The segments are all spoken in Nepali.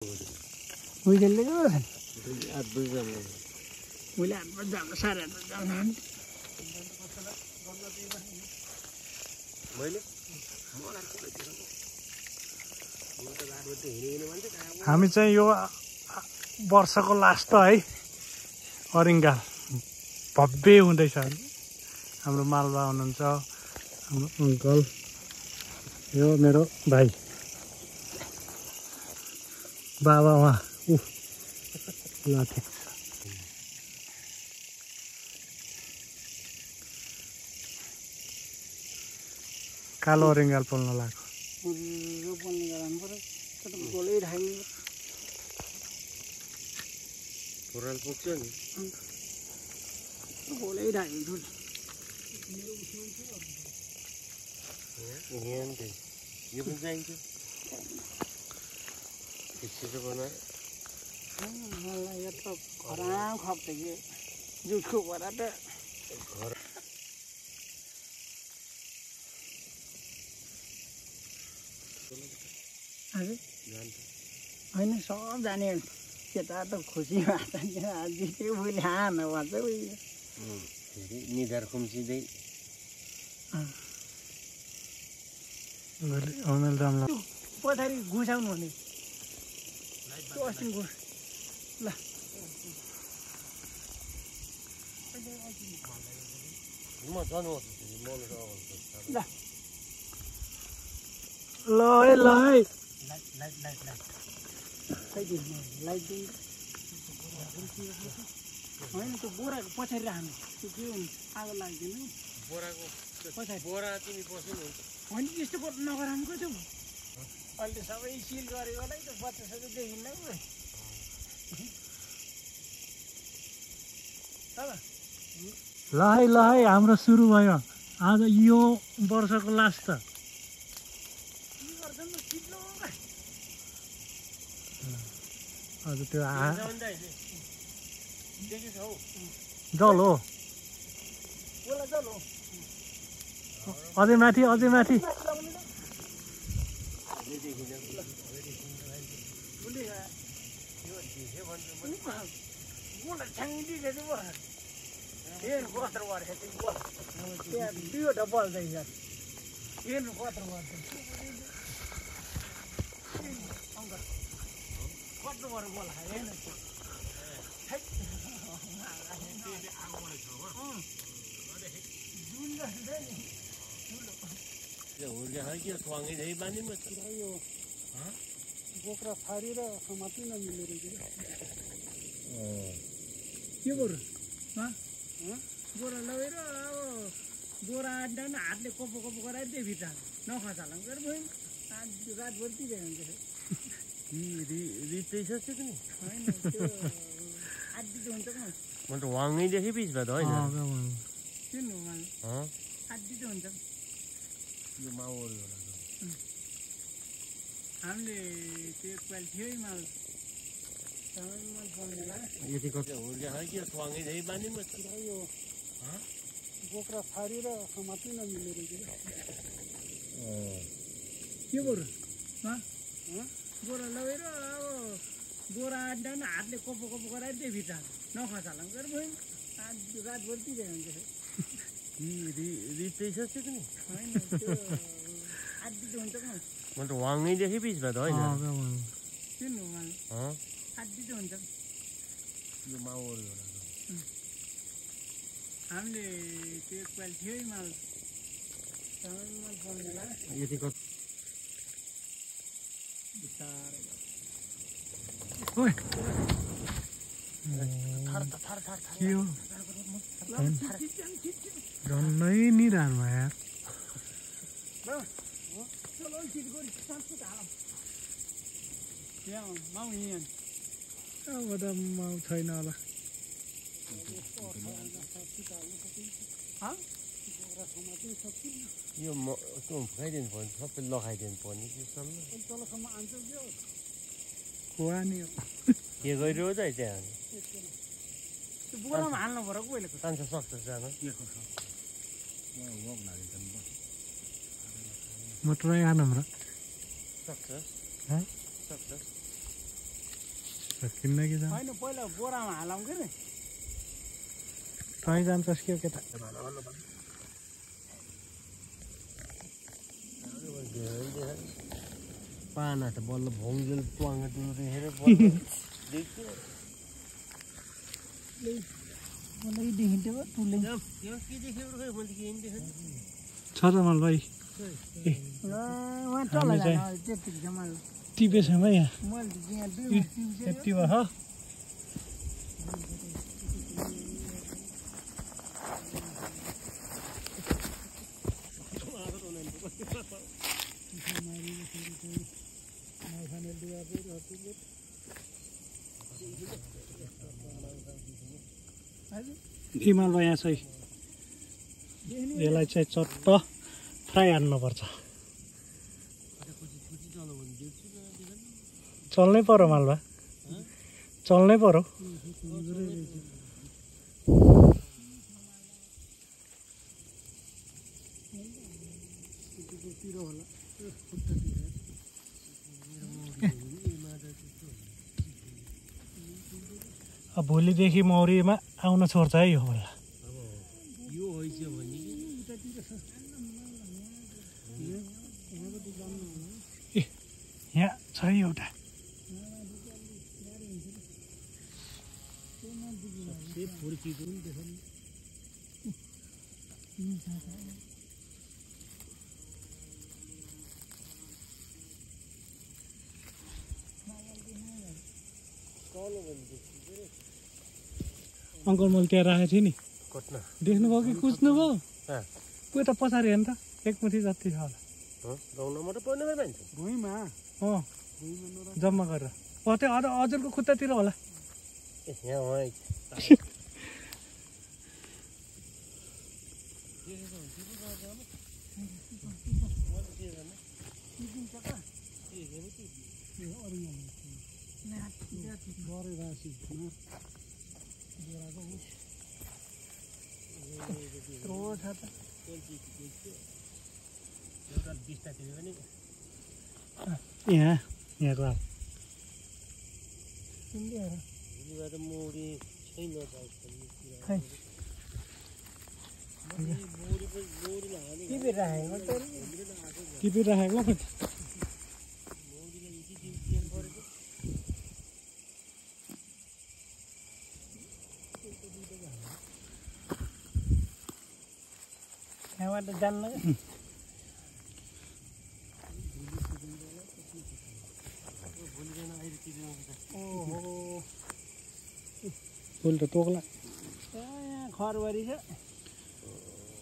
उइले गयो मैले 8 बजे जाम सारे जाम मैले हामी चाहिँ यो वर्षको लास्ट है अरिङ्गाल भव्य हुँदैछ हाम्रो मालबा हुनुहुन्छ हाम्रो अङ्कल यो मेरो भाइ बाबा उहाँ ल ठिक छ कालो अरिङ्गाल पोल्न लाग्यो कोराल पुग्छ नि बोलै ढाइन्छ यो पनि चाहिन्छ छिटो बनाएर मलाई यो त खराब खप्छ कि जुठको भएर त होइन सब जाने केटा त खुसी भएको छ आज जित्यो उसले हान भन्छ उयो निधार खुम्चिँदै पछाडि घुसाउनु भने अस्ति ल ल है ल है होइन त्यो बोराको पछाडि राख्नु त्यो के हुन्छ आगो लाग्दैन बोराको पछाडि बोरा तिमी बस्नु होइन त्यस्तो नगराउनुको त्यो अहिले सबै सिल गरेको होला त्यो बच्चासम्म देखिन्न ल है हाम्रो सुरु भयो आज यो वर्षको लास्ट त हजुर त्यो जल हो अझै माथि दुईवटा बल्दैछ हेर्नु कत्रो गर्छ कत्रो गरेर बोला हेर्नु बोक्रा फारी र समात्नै नमिल्ने रहेछ के बोरा बोरा लगेर अब बोरा आड्दा पनि हातले कोपो गराएर त्यो भित्र नखसालाम गरेर भयो रातभरि तिरेको हुन्छ रित्दैछ नि होइन त्यो आधी हुन्छ म त वाङैदेखि बिच भयो त होइन किन आधी त हुन्छ यो माउहरू होला हामीले त्यो एकपाल थियो माल यति कति वाङैदेखि बाँध्यो यो बोक्रा फारी र समात्नै नमिल्ने रहेछ के बोरा बोरा लगेर अब बोरा आड्दा पनि हातले कोपो गराएर त्यो भित्र नखसालाम गरेर भयो रातभरि तिरेको हुन्छ रित्दैछ नि होइन त्यो आधी त हुन्छ म त वाङैदेखि बिच भयो त होइन किन आधी त हुन्छ यो माउहरू होला हामीले त्यो एकपाल थियो माल यति कति झन्नै नि राम्रो यार अब त माउ छैन होला यो फुकाइदिनु पर्ने सबै लगाइदिनु पर्ने कुवा नि के गरिरह त त्यहाँ बोरामा हाल्नु पर्यो कोहीले तान्छ सक्छ जान मोटरै आनौँ र सक्छ किन्न कि जान्छ होइन पहिला बोरामा हालौँ के नि तै जान्छस् के केटा पाना त बल्ल भौन्जेल प्वाङ देखेर छ त मल भाइ टिपेछौँ है यहाँ यति भयो हिमाल यहाँ चाहिँ यसलाई चाहिँ चट्ट फ्राई हान्नुपर्छ चल्नै पर्यो मालबा चल्नै पर्यो अब भोलिदेखि मौरीमा आउन छोड्छ है यो होला यहाँ छ है एउटा अङ्कल मैले त्यहाँ राखेको थिएँ नि देख्नुभयो कि कुच्नुभयो त्यो त पछाडि हेर्नु त एक मुठी जति छ होला भुइँमा अँ जम्मा गरेर त्यो हजुरको खुट्टातिर होला यहाँको टिपिराखेको खोइ यहाँबाट जान्न फुल त तोक्ला यहाँ खरबारी छ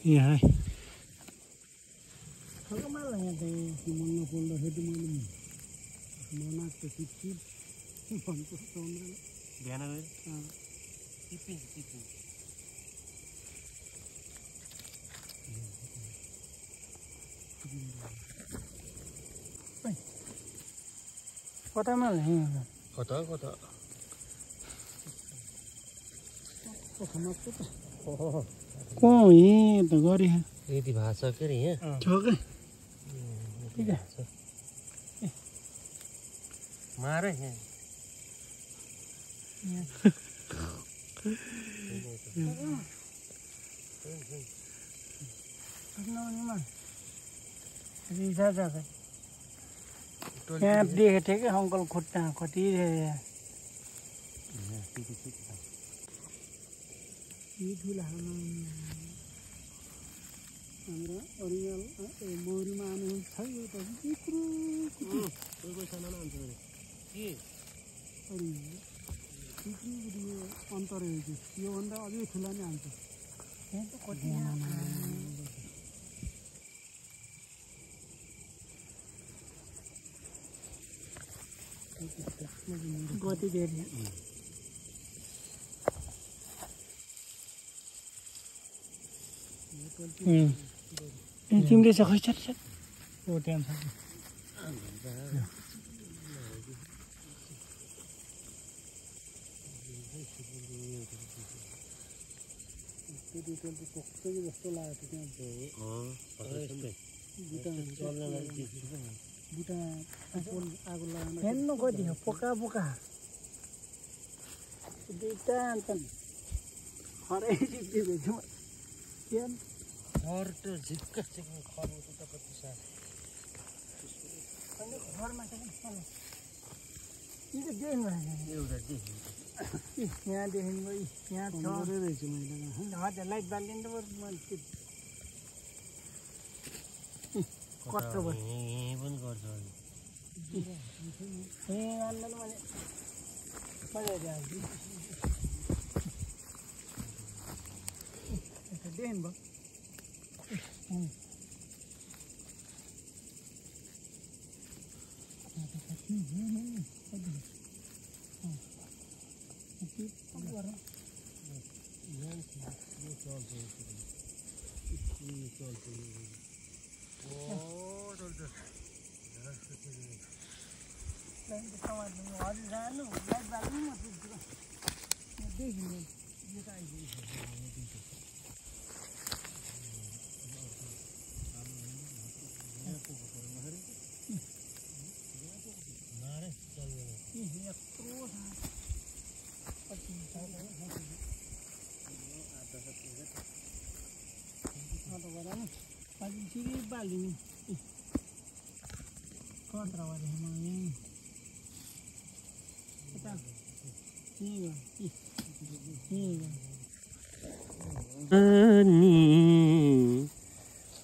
यहाँ है यहाँ चाहिँ मल्ल पोल्दाखेरि मैले मनाक त चिपचिप भन्छ बिहान कतामा कता कता यहीँ त गरे यति भएको छ के अरे यहाँ ठोकै मारे यहाँ देखेको थिएँ कि अङ्कल खुट्टा कति ठुला हाम्रो अरियल मौरीमा आउने छैन अन्तर योभन्दा अझै ठुला नै आउँछ गति धेरै तिमीले चाहिँ खै छ त्यहाँ छ जस्तो लाग्यो बुटा आगो लगाउनु हेर्नु कति हो पोका पोका दुईटा अन्त खरै जित्दै भेट्छु केन हर्ट झिक्का चिक्नु खर्नु त कति साह्रो अनि घरमा चाहिँ चल यो त देख्नु एउटा देखिन्छ यहाँदेखि गई यहाँ छ रहेछ मैले हजुर लाइट बालिदिनु त मैले कस्तो भयो यहीँ पनि गर्छ अहिले ए अन्त मैले मजाले हाल्छु देख्नु भयो हजुर जानु लाइट बाल्नु म पुग्छु देखिनु यो त बालिनु कत्रा वाले यहीँ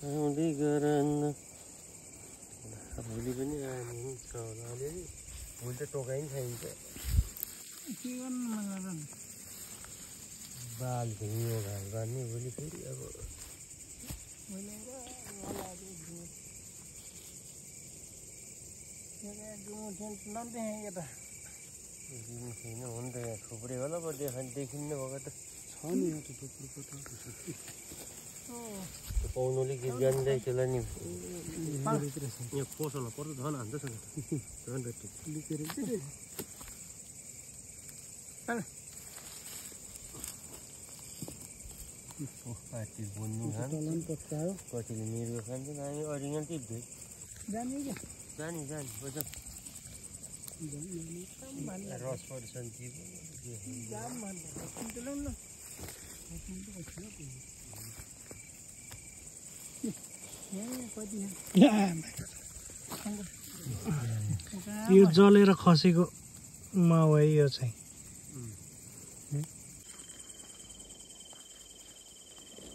आउँदै गर भोलि पनि आइन्छ होला अलिअलि भोलि त टोकाइ पनि खाइन्छ के गर्नु मलाई बाल घुम्यो घाल बाँध्ने भोलि फेरि अब यता छैन हो नि त यहाँ थुप्रै होला पो देखिन्न भएको त छ नि एउटा टुक्रो पाउनुले गीत गानिरहेको होला नि यहाँ पसलमा पर्छ धन हान्दैछ नि झन् भेट्यो पार्टी बोन्नु कतिले मिर्गो खान्छन् हामी अरिगन टिप्दै जाने क्या जानी बजाऊ रस पर्छ नि यो जलेर खसेको माउ है यो चाहिँ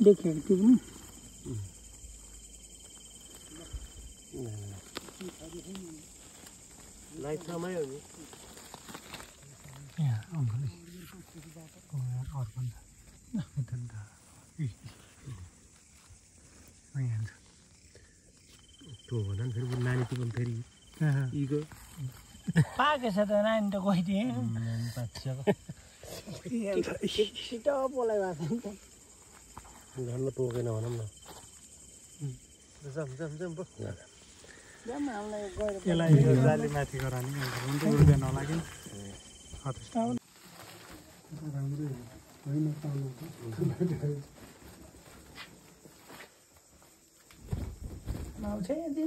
देखेको त्यो पनि लाइट समायो नि यहाँ अङ्कले अर्को त्यो भन्दा पनि फेरि नानी त्यो पनि फेरि इगो पाकेछ त नानी त गइदिएँ छिटो बोलाइ भएको नि त झन् टोकेन भनौँ न यसलाई यो जाली माथि गरानी उड्दैन होला कि राम्रै होइन आउँछ यति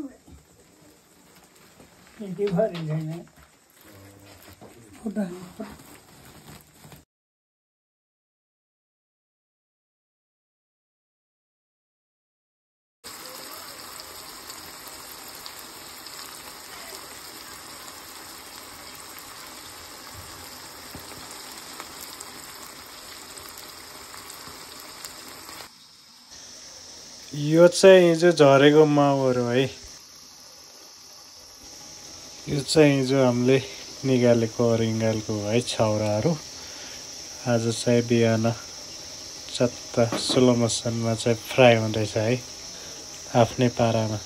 भरि छैन यो चाहिँ हिजो झरेको माउहरू है यो चाहिँ हिजो हामीले निकालेको अरिङ्गालको है छाउराहरू आज चाहिँ बिहान चत्ता स्लो मोसनमा चाहिँ फ्राई हुँदैछ है आफ्नै पारामा